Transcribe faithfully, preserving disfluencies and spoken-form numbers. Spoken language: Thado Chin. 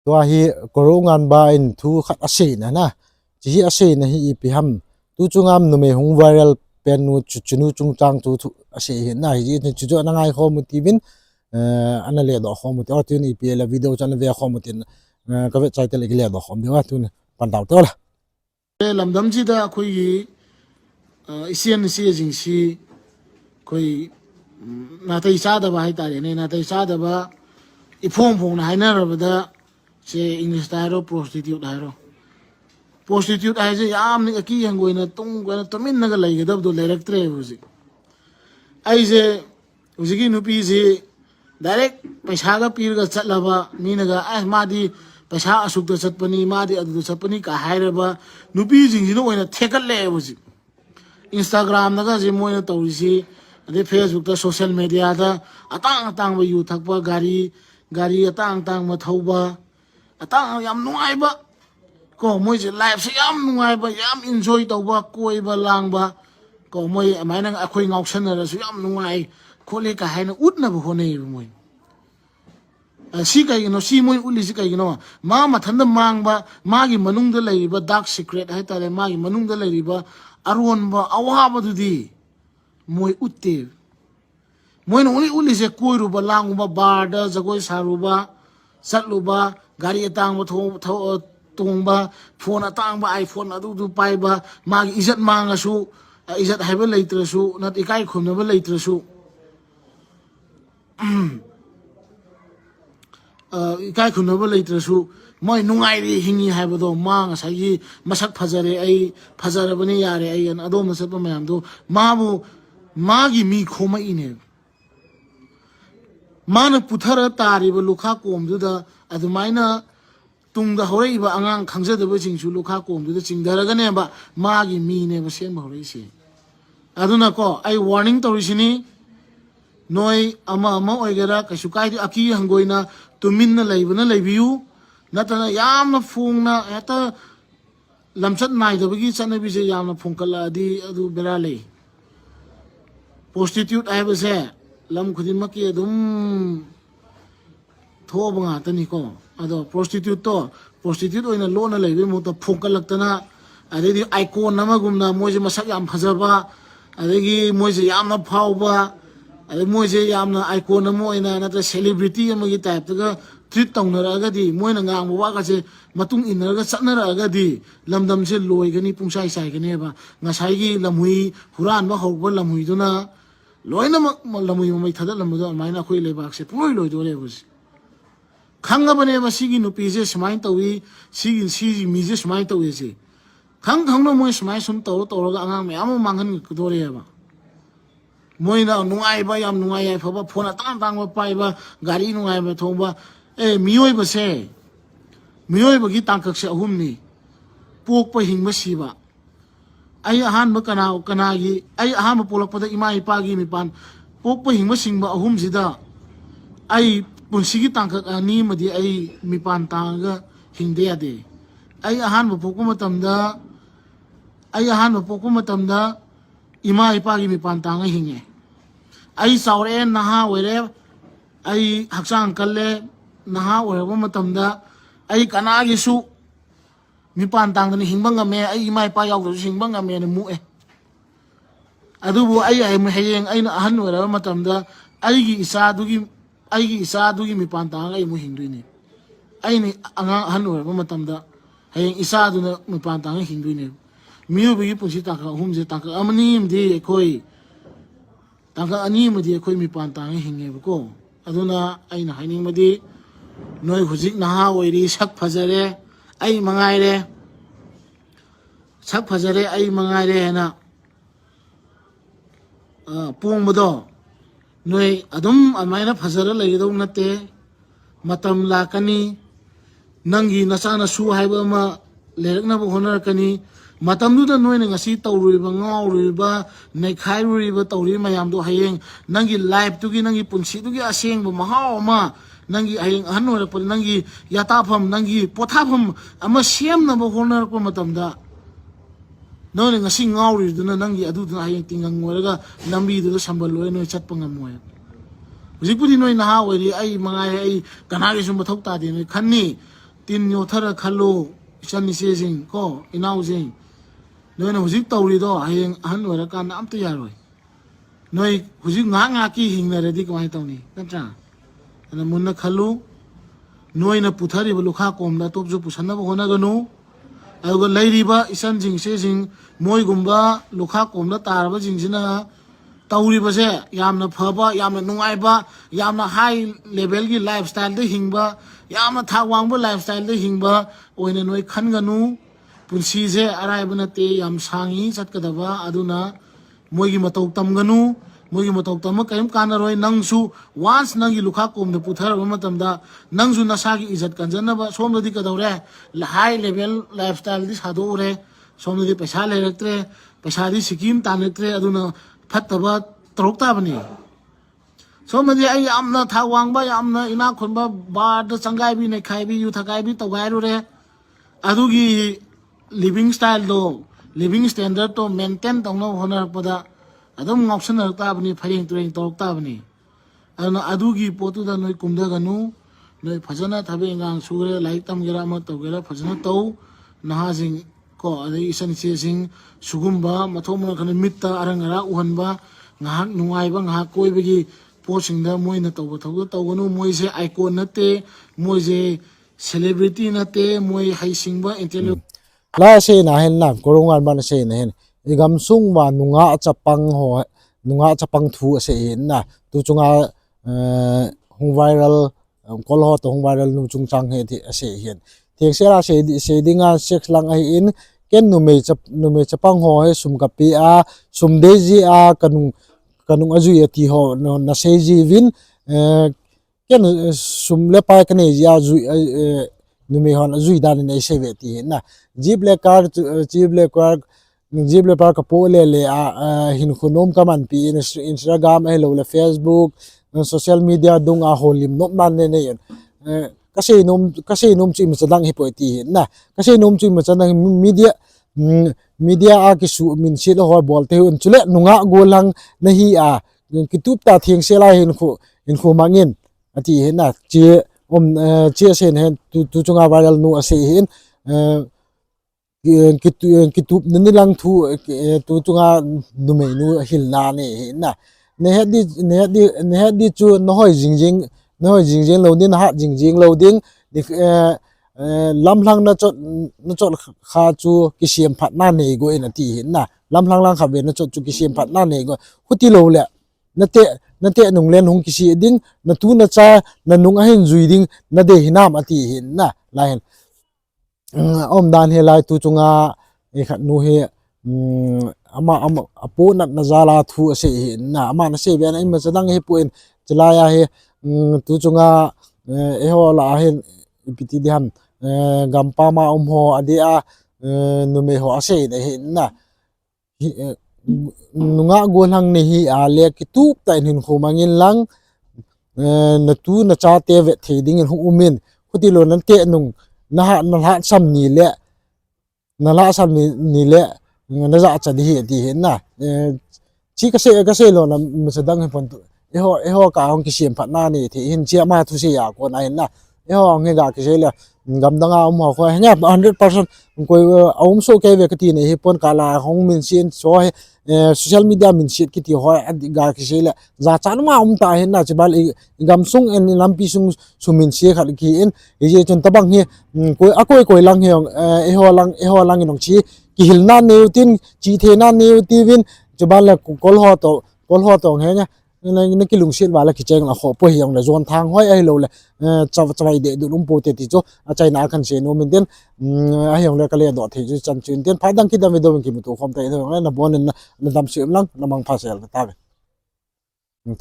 Tua hi Koro Nganba in thu khat aseina na. Chi hi aseina hi ipi ham. Tu chungam numei hung viral pen nu chu, chunu chungchang thu, thu asei hi na hi, chu chu ana ngai khom u tivin, eh, ana le do khom u ti. O, tun ipi le video chu ana ve khom u tin, eh, ka ve chai te le ki le do khom diu a, tun pan dau te la. Lamdam chi da khoi hi, eh, isian si jing si khoi, mm, na tai sa da ba hai ta le ne, na tai sa da ba i phong phong na hai na ra ba da, se English ta ro, prostitute hai ro. Prostitute hai se yam ni aki yang goi na tung goi na tumin na ga lai ga dab do le rek tre hu si. Ai se Hujiki nupi si direct paisa ga pir ga chat la ba, mi na ga, "Ai, ma di paisa asuk da chat pani, ma di adu da chat pani," ka hai ra ba, nupi jing jing na oi na thekat le hu si. Instagram na ga si moi na tau si, ade Facebook ta social media ta, atang atang ba yu thak ba, gari, gari atang atang ma thau ba, atang yam nungai ba. Ko, moi se life se yam nungai ba, yam enjoy tau ba, koi ba, lang ba. Ko, moi, amai nang akhoi ngau san na su yam nungai. Ko le ka hai na ut na ba ho nei ba moi. A, si kai no, si moi ut li si kai no. Ma, ma than da mang ba, ma gi manung da lai ba, dark secret hai ta le, ma gi manung da lai ba, aron ba, awa ba tu di. Moi ut te. Moi na uli uli se koi ru ba, lang ba, bar da, zagoi sa ru ba, sat lu ba, gari atang ba, tho, tho, tong ba, phone atang ba, iPhone adu du pai ba, ma gi ijat mang a su, a, ijat hai ba lai tra su, nat ikai khum na ba lai tra su. Ah, ikai khum na ba lai tra su, moi nungai ri hingi hai ba do, ma nga sa gi masak phajare ai, phajare ba ni yare ai, an adom na sat ba mayam do, ma bu, ma gi mi khoma i ne. Ma na puthara tari ba lukha kom du da, adumai na tung da hore i ba angang khangja da ba jing su lukha kom du da jing da ra ga ne ba, ma gi mi ne ba sem ba hore si. Aduna ko, ai warning tau ri si ni, noi ama ama oi ga ra, ka su kai di aki hang goi na, tumin na lai ba na lai bi u, na ta na yam na phung na, ya ta lamchat nai da ba gi chat na bi se yam na phung ka la di, adu bera le. Prostitute ai ba se, lam khudin ma ki adum, tho ba nga ta ni ko. Ado prostitute to, prostitute oi na lo na lai be mo to phung ka lak ta na. Ade di icon na ma gum na moi se masak yam phaja ba. Ade gi moi se yam na phau ba. Ade moi se yam na icon na moi na, na ta celebrity ama gi type ta ga treat tau na ra ga di. Moi na ngang ba ka se matung in na ra ga chat na ra ga di. Lamdam se loi ga ni pung sai sai ga ne ba. Nga sai gi lamhui huran ba hau ba lamhui du na. Loi na ma, ma lamhui ma mai tha da lam du da mai na khoi le ba se pung loi loi du le bu se. Khang a ba ne ba si gi nupi je smai tau i, si gi si gi mi je smai tau i se. Khang khang no moi smai sum tau tau ga angang me ama mang han ka do re ba. Moi na nungai ba yam nungai ai pha ba phone atang tang ba pai ba gari nungai ba thong ba. E mioi ba se. Mioi ba gi tang kak se ahum ni. Pok pa hing ba si ba. Ai ahan ba kana, kana gi, ai ahan ba polak pa da ima ipa gi mi pan. Pok pa hing ba sing ba ahum si da. Ai pun si gi tang kak ani ma di ai mi pan tang ga hing de a de. Ai ahan ba pok pa ma tam da. Ai ahan ba pok pa ma tam da. Ima ipa gi mi pan tang ga hing e. Ai sau re na ha we re. Ai hak sang kal le na ha we re ba ma tam da. Ai kana gi su. Mi pan tang ni hing ba ngam e, ai ima ipa yau da hing ba ngam e ni mu e. Adu bu ai ai mu hei yeng ai na ahan we ra ma tam da, ai gi isa du gi, ai gi isa du gi mi pan tang ai mu hing du ni. Ai ni anga ahan we ra ma tam da, hei yeng isa du na mi pan tang hing du ni. Mi u bi gi pun si tang ka hum je tang ka amani im di khoi. Tang ka ani ma di khoi mi pan tang hing e ba ko. Aduna ai na hai ning ma di. Noi huzik na ha oi ri sak phaja re. Ai ma ngai re. Sak phaja re ai ma ngai re na. Ah, pung ma do. Noi adum amai na phaja re lai do na te. Matam la kani. Nang gi na sa na su hai ba ma. Lerak na ba honar kani. Matam du da noi na nga si tau rui ba ngau rui ba. Nei khai rui ba tau rui ma yam do hai yeng. Nang gi life tu gi nang gi pun si tu gi aseng ba ma hao ma. Nang gi hai yeng ahan noi rak pa nang gi ya ta pham nang gi po tha pham. Ama siam na ba honar pa matam da. Noi na nga si ngau rui du na nang gi adu du na hai yeng ting ngang ngoi ra ga. Nambi du da sambal loi noi chat pa ngam ngoi. Huzik pu di noi na ha wai ri ai ma ngai ai kana gi sum ba thok ta di noi khan ni. Kin neo thara khalo, ichan iche jing ko, inao jing. Noina hujik tauri do, hayeng ahan oira kan amta yaroi. Noi hujik nga nga ki hingna ready kamai tauni. Natra. Ana munna khalo. Noina puthariba lukha komda top jo pusanna ba hona ganu. Ayo ga lairiba ichan jing iche jing moi gumba lukha komda tarba jing jina. Tauriba je, yamna phaba, yamna nungaiba, yamna high level ki lifestyle da hingba, yamna thak wangba lifestyle da hingba, oina noi khan ganu, punsi je, araiba nate, yam sangi, chat kadaba, aduna, moigi matau tam ganu, moigi matau tam ma kayam kana roi, nangsu, once nanggi lukha komda puthar ba matamda, nangsu nasagi ijat kanjana ba, somda di kadaure, la high level lifestyle di sado ure, somda di paisa lerektre, paisa di sikim tanektre, aduna, phattaba, taruk ta bani. Somadi ai yamna thawang ba, yamna ina khun ba, bar da changai bi, ne khai bi, yu thakai bi, tawgai ru re. Adugi living style do, living standard to maintain tawng no honar pada. Adum ngauksana ta bani, phayeng tureng tawk ta bani. Aduna adugi potu da noi kumda ganu, noi phajana thabe ngang sure, lai tam gera ma tawgera phajana tau, naha jing ko, adei isan iche jing, sugum ba, mathom na kana mitta, arang ara uhan ba, ngahak nungai ba, ngahak koi ba gi, posing da, moi na tau ba, tau, tau ganu, moi je icon nate, moi je celebrity nate, moi haising ba, intello. La se na hen na, korungan ba na se na hen. Igam sung ba, nunga chapang ho, nunga chapang thu se hen na. Tu chunga, eh, hung viral, um, kol ho to hung viral nu chungchang he ti ase hin. Theng sela se di, se dinga sex lang ahi in, ken numei chap, numei chapang ho he sum kapi a, sum dei ji a, kanung, kanung ajui ati ho, no, na sei ji vin, eh, ken, eh, sum le pai kanei ji a jui, eh, eh, numei hon ajui dan in ei sei ve ti hin na. Jeep le car, eh, jeep le car, Jeep le car kapo le le a, a, hinkho nom kamanpi in Instagram ahilou le Facebook, social media dung a holim nom nan ne ne in. Eh, kasei nom, kasei nom chu imacha dang hi poi ti hin na. Kasei nom chu imacha dang hi media, mm, media a kisu minset ho bol te hun chule nunga golang nahi a, kitup ta theng sela hinkho, hinkho mangin ati hin na. Chi, um, eh, chi ase na hin tu, tu chunga viral nu ase hin, eh, ki, ki, kitup nani lang thu, eh, tu chunga numei nu hilna ne hin na. Nehet di, nehet di, nehet di chu nahoi jingjing, nahoi jingjing lou ding, nahat jingjing lou ding, di, eh, eh, lamlhang nachot, nachot kha chu kisem phatna nei go in ati hin na. Lamlhang lang kha ve nachot chu kisem phatna nei go. Huti lou le, nate, nate nung len hung kisi ding, natu nacha, nanung ahin jui ding, nadei hinam ati hin na. Lai hin. Mm, aum dan hi lai tu chunga, eh, khat nu hi, mm, ama, ama, apo natna jal a thu asei hi na, ama nasei ve na imacha dang hi poi, chulai a hi, mm, tu chunga, eh, eiho lah a hin, ipi ti diham, eh, gampam a um ho, adeh a, eh, numei ho asei na hi na. Hi, eh, nunga golang nahi a le kitup ta in hinkho mangin lang, eh, natu nachate vet thei ding in hung um in, huti lou nate nung, naha, nalhah sam ni le, nalhah sam ni, ni le, najah cha di hi, ti hin na. Eh, chi kasei, kasei lou na, imacha dang hi pon tu. Eiho, eiho ka hung kisem phatna nei thei hin chi ama thusei a kon a hin na. Eiho hung hi ga kisei le, gamdang a um ho kho, henge, hundred percent, koi, eh, aum so kei ve kati nei hi pon ka la hung minset so hi, eh, social media minset kiti ho, a di ga kisei le, jachat ma um ta hin na, chibal i, i gamsung in lampi sung, suminset khat ki in, ije chun tabang hi, mm, koi, akoi koi lang hi, eh, eiho lang, eiho lang in hung chi, kihilna neu tin, chi theina neu ti vin, chibal le kol ho to, kol ho to henge, na, nakilungset val a kicheng la kho poi hijongle jon thang hoi ahilou le, eh, cha, chavai deh dun um pote ti chu, achaina a kan sei nom in tin, mm, ahijongle kale doh thei chu chan chu in tin, phat dang kidang video in kimuto khom ta in hijongle, nabon in na, nadam sih um lang, namang pha sel ta ve. Tu